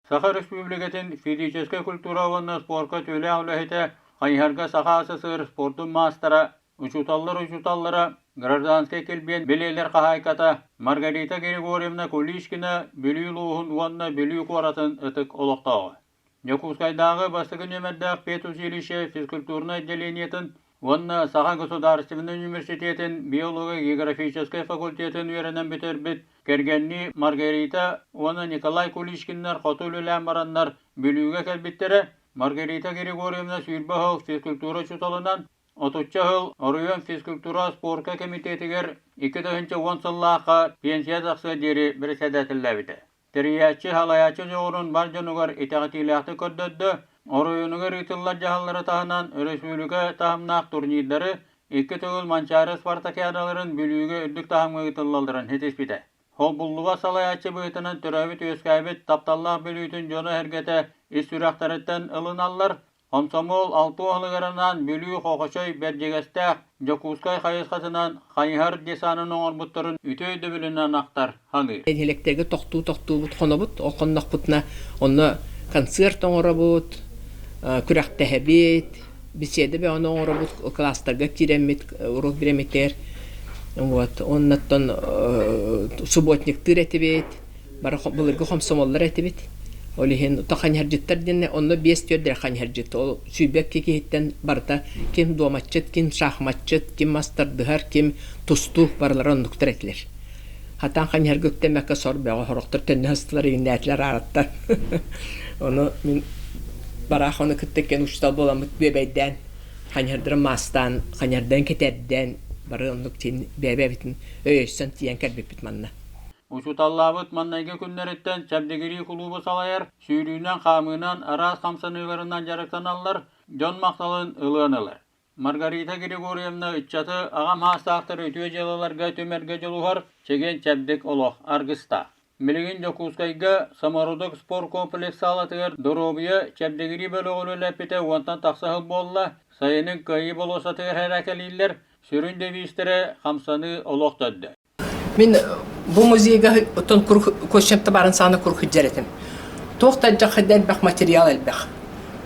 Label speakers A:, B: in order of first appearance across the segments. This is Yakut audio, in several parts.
A: Саха Республикатын физическэй культура уонна спорка үтүөлээх үлэһитэ, хайыһарга Саха СССР спордун маастара, учууталлар учууталлара, гражданскай килбиэн бэлиэлэр хаһаайката Маргарита Григорьевна Куличкина Бүлүү улууһун уонна Бүлүү куоратын ытык олохтооҕо. Дьокуускайдааҕы бастакы нүөмэрдээх педучилище физкультурнай отделениетын уонна Саха государственнай университетын биолого-географическай факультетын үөрэнэн бүтэрбит кэргэннии Маргарита уонна Николай Куличкиннар хоту үлэлээн бараннар Бүлүүгэ кэлбиттэрэ. Маргарита Григорьевна 20 сыл физкультура учууталынан, отучча сыл оройуон физкультура спорка кэмитиэтигэр 2010 сыллаахха пенсия тахсыа диэри бэрэссэдээтэллээбитэ. Тэрийээччи, салайааччы дьоҕурун бар дьонугар итэҕэтиилээхтик көрдөрдө, оройуонугар ыытыллар дьаһаллары таһынан өрөспүүбүлүкэ таһымнаах турнирдары, икки төгүл Манчаары спартакиадаларын Бүлүүгэ үрдүк таһымҥа ыытыллалларын ситиспитэ. Холбуллубат салайааччы быһыытынан төрөөбүт-үөскээбит тапталлаах Бүлүүтүн дьоно-сэргэтэ ис сүрэхтэриттэн ылыналлар, Хомсомуол алта уһалыгар Бүлүү Хохочой Бэрдьигэстээх Дьокуускай хайысхатынан хайыһар десанын оҥорбуттарын үтүө өйдөбүлүнэн ахтар хаҥыы.
B: Нэһилиэктэргэ тохтуу-тохтуубут хонобут, ол хоннохпутуна онно концерт оҥоробут, күрэхтэһэбит, беседа бөҕөнү оҥоробут, класстарга киирэммит, уруок бириэмэтигэр. Вот, оннуттан субботниктыыр этибит, бары былыргы хомсомоллор этибит. Ол иһин то ханьһардьыттар диэннэ онно биэс түөрдэрэ ханьһардьыт. Ол сүүрбэкки киһиттэн барыта ким дуоматчыт, ким шахматчыт, ким мас тардыһар, ким тустуу барылара оннуктар этилэр. Хатаан ханьһарга үктэммэккэ сор бөҕө сорохтор төннө сыстылар иҥнээтилэр аараттан. Ону мин бараах ону кытта иккиэн учуутал буоламмыт бүөбэйдээн ханьһардарын маастаан, ханьһардан кэтэрдэн бары оннук тиин бэйэ-бэйэбитин өйөйсөн тиийэн кэлбиппит манна.
A: Учууталлаабыт маҥнайгы күннэриттэн чэбдигирии кулуубу салайар, сүүрүүнэн-хаамыынан, араас хамсаныыларынан дьарыктаналлар, дьон махталын ылыан ылар. Маргарита Григорьевна ыччаты аҕам саастаахтары үтүө дьыалаларга түмэргэ дьулуһар, чэгиэн-чэбдик олох аргыстаах. Билигин Дьокуускайга Самородок спорткомплекс саалатыгар доруобуйа чэбдигирии бөлөҕүн үлэлэппитэ уонтан тахса сыл буолла, сайынын Кыайыы болуоссатыгар эрэкэлииллэр, сүрүн девизтэрэ «Хамсаныы олох төрдө».
B: Мин бу музейга оттон кощепта баарын саҕана кур сылдьар этим. Туох да элбэх элбэх материал элбэх.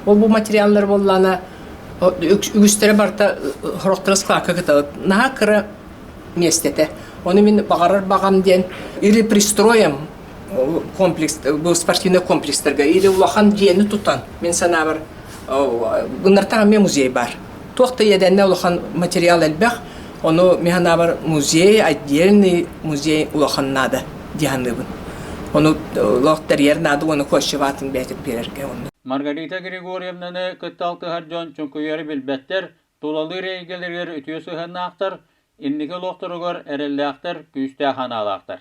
B: Ол бу материаллар буоллаана үгүстэрэ барыта сорохторо складка кыталык. Наһаа кыра миэстэтэ. Ону мин баҕарар баҕам диэн или пристроим комплекс, бу спортивный комплекстарга, или улахан дьиэни тутан, мин санаабар, гыннартан эмиэ музей бар. Туох да иэдэннэ улахан материал элбэх, ону мин санаабар музей, отдельный музей улахан наада дии саныыбын. Ону олох тэрийэр наада уонна кощеватын бэйэтин биэрэргэ онно.
A: Маргарита Григорьевнаны кытта алтыһар дьон чуҥкуйары билбэттэр, тулалыыр эйгэлэригэр үтүө сыһыаннаахтар, инники олохторугар эрэллээхтэр, күүстээх санаалаахтар.